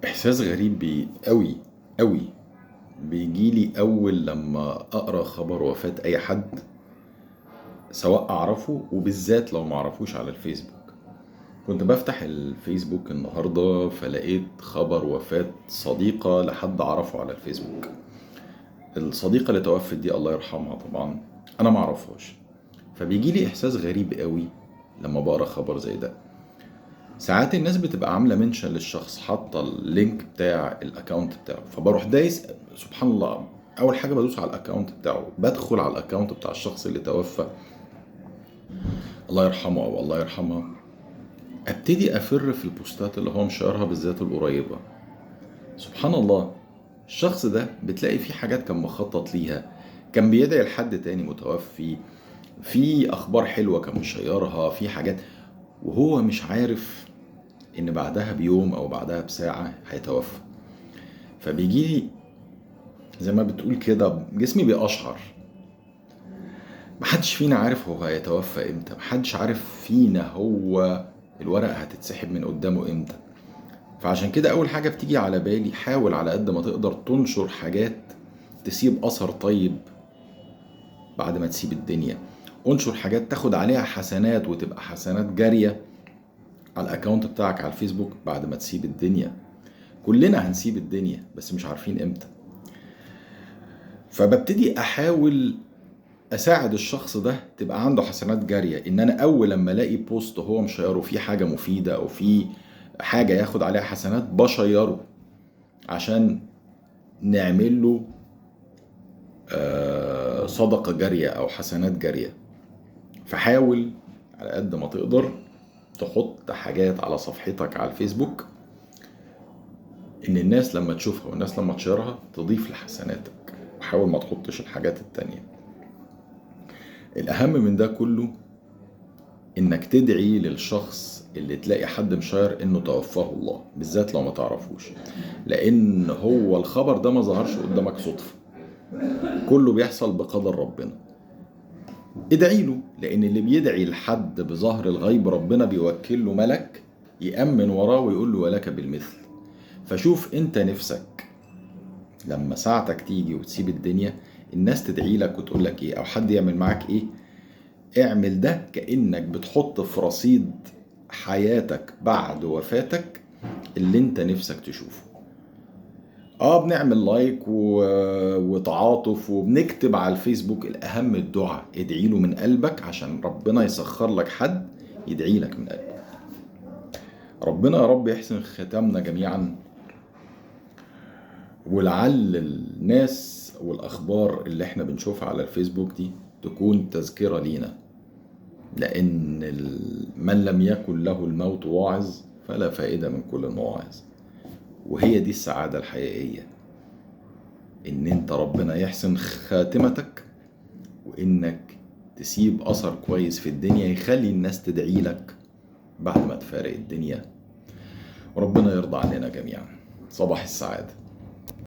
إحساس غريب بي أوي أوي بيجيلي أول لما أقرأ خبر وفاة أي حد، سواء أعرفه وبالذات لو معرفوش على الفيسبوك. كنت بفتح الفيسبوك النهاردة فلقيت خبر وفاة صديقة لحد أعرفه على الفيسبوك. الصديقة اللي توفت دي الله يرحمها طبعا أنا معرفهاش، فبيجيلي إحساس غريب قوي لما بقرأ خبر زي ده. ساعات الناس بتبقى عاملة mention للشخص، حاطة ال link بتاع ال account بتاعه، فبروح دايس. سبحان الله، اول حاجة بدوس على ال account بتاعه، بدخل على ال account بتاع الشخص اللي توفى الله يرحمه او الله يرحمها، ابتدي افر في البوستات اللي هو مشيرها بالذات القريبة. سبحان الله، الشخص ده بتلاقي فيه حاجات كان مخطط ليها، كان بيدعي لحد تاني متوفي، في اخبار حلوة كان مشيرها، في حاجات وهو مش عارف ان بعدها بيوم او بعدها بساعة هيتوفى. فبيجيلي زي ما بتقول كده جسمي بيقشعر. محدش فينا عارف هو هيتوفى امتى، محدش عارف فينا هو الورقة هتتسحب من قدامه امتى. فعشان كده اول حاجة بتيجي على بالي، حاول على قد ما تقدر تنشر حاجات تسيب اثر طيب بعد ما تسيب الدنيا. انشر حاجات تاخد عليها حسنات وتبقى حسنات جارية على ال account بتاعك على الفيسبوك بعد ما تسيب الدنيا. كلنا هنسيب الدنيا بس مش عارفين امتى. فببتدي احاول اساعد الشخص ده تبقى عنده حسنات جارية، ان انا اول لما الاقي post هو مشيره فيه حاجة مفيدة او فيه حاجة ياخد عليها حسنات بشيره عشان نعمل له صدقة جارية او حسنات جارية. فحاول على قد ما تقدر تحط حاجات على صفحتك على الفيسبوك ان الناس لما تشوفها والناس لما تشيرها تضيف لحسناتك، وحاول ما تحطش الحاجات التانية. الأهم من ده كله إنك تدعي للشخص اللي تلاقي حد مشير إنه توفاه الله، بالذات لو ما تعرفوش، لأن هو الخبر ده ما ظهرش قدامك صدفة، كله بيحصل بقدر ربنا. ادعي له، لأن اللي بيدعي لحد بظهر الغيب ربنا بيوكل له ملك يأمن وراه ويقول له ولك بالمثل. فشوف انت نفسك لما ساعتك تيجي وتسيب الدنيا الناس تدعي لك وتقول لك ايه، او حد يعمل معاك ايه. اعمل ده كأنك بتحط في رصيد حياتك بعد وفاتك اللي انت نفسك تشوفه. بنعمل like وتعاطف وبنكتب على الفيسبوك، الأهم الدعاء. ادعي له من قلبك عشان ربنا يسخر لك حد يدعي لك من قلبك. ربنا يا رب يحسن ختامنا جميعا، ولعل الناس والأخبار اللي احنا بنشوفها على الفيسبوك دي تكون تذكرة لينا، لأن من لم يكن له الموت واعظ فلا فائدة من كل المواعظ. وهي دي السعادة الحقيقية، إن أنت ربنا يحسن خاتمتك وإنك تسيب أثر كويس في الدنيا يخلي الناس تدعي لك بعد ما تفارق الدنيا. وربنا يرضى علينا جميعا. صباح السعادة.